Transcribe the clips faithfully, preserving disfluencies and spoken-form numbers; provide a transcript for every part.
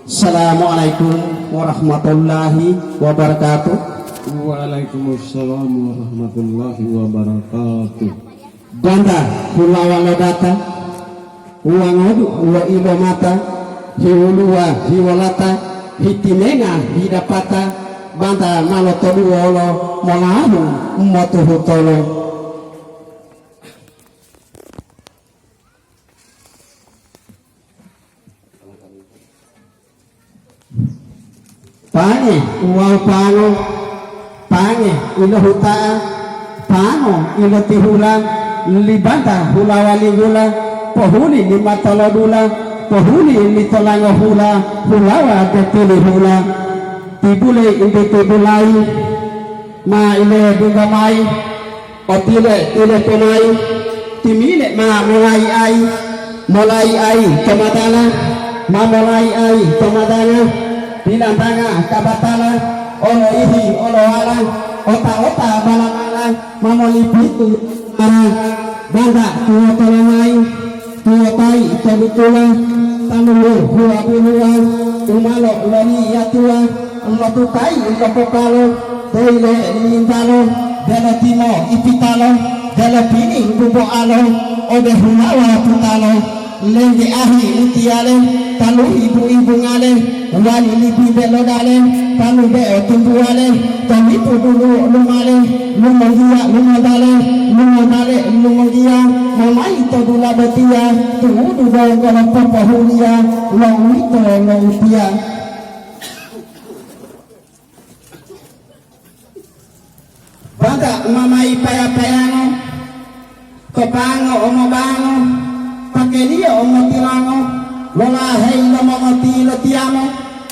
Assalamualaikum warahmatullahi wabarakatuh. Waalaikumsalam warahmatullahi wabarakatuh. Banta hulawa lo data, uwangodu lo ilo mata, hiwuluwa hiwolata, hitimenga hidapata, banta ma lotoduwolo molahu motuhutolo. Pange wawu pango, pange ilohuta'a, pango ilotihula, libanta hulawa linggula, pohuli limatolodula, pohuli litolangohula, hulawa betulihula, tibule intitibulayi, ma iledungga mayi. Otile-tile pomayi, timile ma molayi ayi, molayi ayi to madala, ma molayi ayi to madanga, bilantanga kabatala, oloihi olowala, ota-ota bala-bala, ma molipitu mara, banta tuwotolomayi. Tuwotayi to dutula, tanuwu huwa-buluwa, umalo loliyatuwa, lotutai lopopalo, doyile lintalo, delo timo ipitalo, delo pini buboalo, ode hulawa putalo, lengge ahi utiyale, taluhi bu-ibungale, wali lipi belodale, talu be'o tumbuwale, to lipu dulu lumale, lumonggiya lumodale, lumodale lumonggiya, momayi to dula botiya, tu'udu donggo lo popohuliya, lo uwito lo utiya. Banta mamayi paya-payango, to pango omobango, pakeliyo omotilango, lolaheyi lo mongoti lo tiyamo,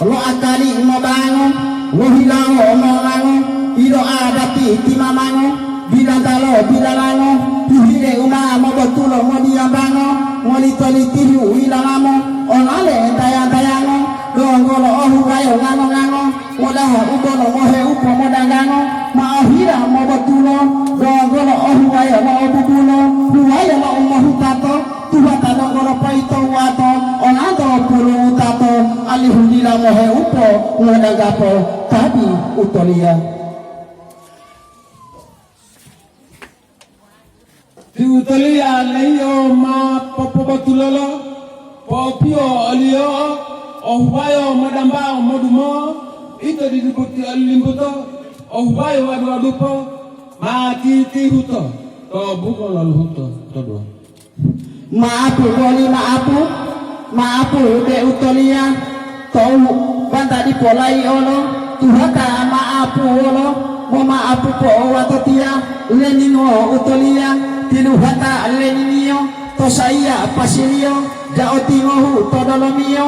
lo akali mobango, lohilawo omolango, ilo adati timamango, bilantalo bilalango, hihile u ma mobotulo modiyambango, molitolitihu u yilalamo, olale entaya-entayango, donggo lo ohuwayo ngango-ngango, Modaha u bolo mohe u pomodanggango, ma ohila mobotulo, donggo lo ohuwayo lo obubulo, huwayo lo umohutato, tuhata donggo lo poyito wato, olanto pulu wutato, alihu dila mohe u pomodanggapo, tabi utoliya. Ti utoliya leiyo ma popobotulolo, po'opiyo oliyo, ohuwayo modambao modumo, ito didu boti olilimbuto, ohuwayo wadu-wadupo, ma titihuto to bungo lo luhuto to duwo. Maapu boli maapu, maapu de utoliya, tou banta dipo lai olo, tuhata maapu wolo, momaapu po'owatotiya, leningo utoliya, tiluhata leniniyo, to saiya pasiliyo, ja'o tingohu to dolomiyo,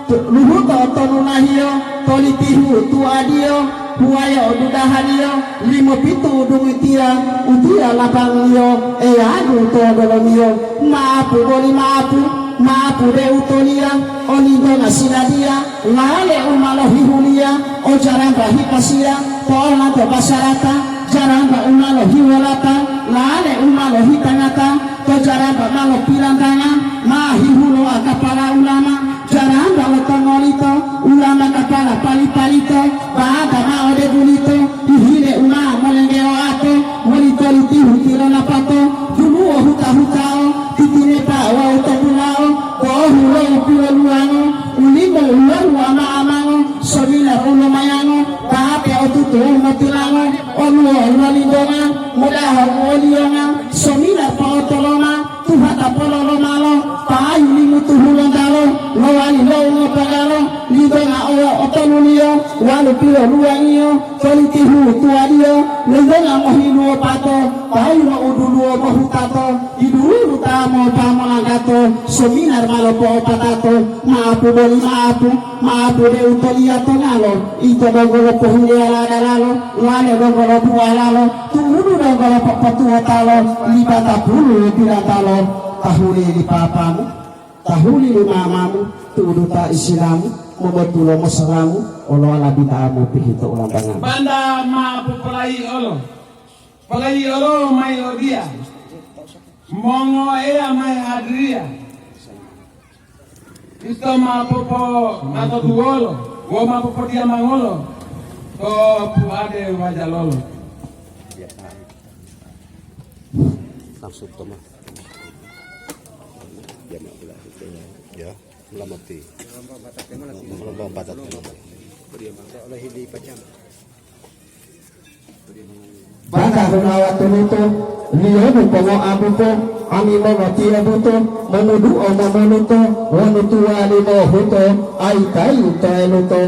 tu-, luhuto to nunahiyo, tolitihu tuadiyo, huwayo dudahaliyo, limo pitu dungitiya, utiya lapangliyo, eyadu to dolomiyo, maapu boli maapu, maapu de utoliya, olintonga siladiya, lale u ma lohihuliya, o jaramba hipasiya, po'olanto basarata, jaramba u ma lohiwolata, lale u ma lohitangata, to jaramba ma lopilantanga, ma hihuloa kapala ulama, jaramba lo tongolito, ulama kapala pali-palito, ba'ata ma ode bulito, hihile u ma molenggeoato, molitolitihu tilonapato, duluwo huta-hutao, titinepa wawu tobulao, po'ohulo'u piloluwango, ulimo uwoluwo ama-amango, somila u lomayango, ba'ate otutu u motilango, oluwo u lolindonga, mudaha u oliyonga, somila po'otoloma, tuhata pololomalo, pahayu limutu hulontalo, lowali lo ungopagalo, lidonga o otoluliyo, walu piloluwangiyo, tolitihu tuwaliyo, lidonga mohiluwo pato, pahayu lo uduluwo mohutato, didulu ta mopa molanggato, sominar ma lopo'opatato, maapu boli maapu, maapu de utoliya tongalo, ito donggo lo pohuleyala dalalo, lale donggo lo buwalalo, tu'udu donggo lo popotuwotalo, libata pulu pilatalo, tahuli li papamu, tahuli li mamamu, tu'udu ta isilamu, mobotulo mosalamu, olo alabita mopihi to ulambangamu. Banda ma popolayi olo, polayi olo mayi odiya, mongoeya mayi hadiriya. Ito ma popo matotuwolo, wo ma popodiyamangolo to puade wajalolo. Langsung toma. Ya, ma-, ya, melamati. Melombong batat. Bata hunawa tuluto, liyonu pongo'a buto, ami mongotiya buto, momudu'o momonuto, wonu tuwali mohuto, ayi-tayi to eluto.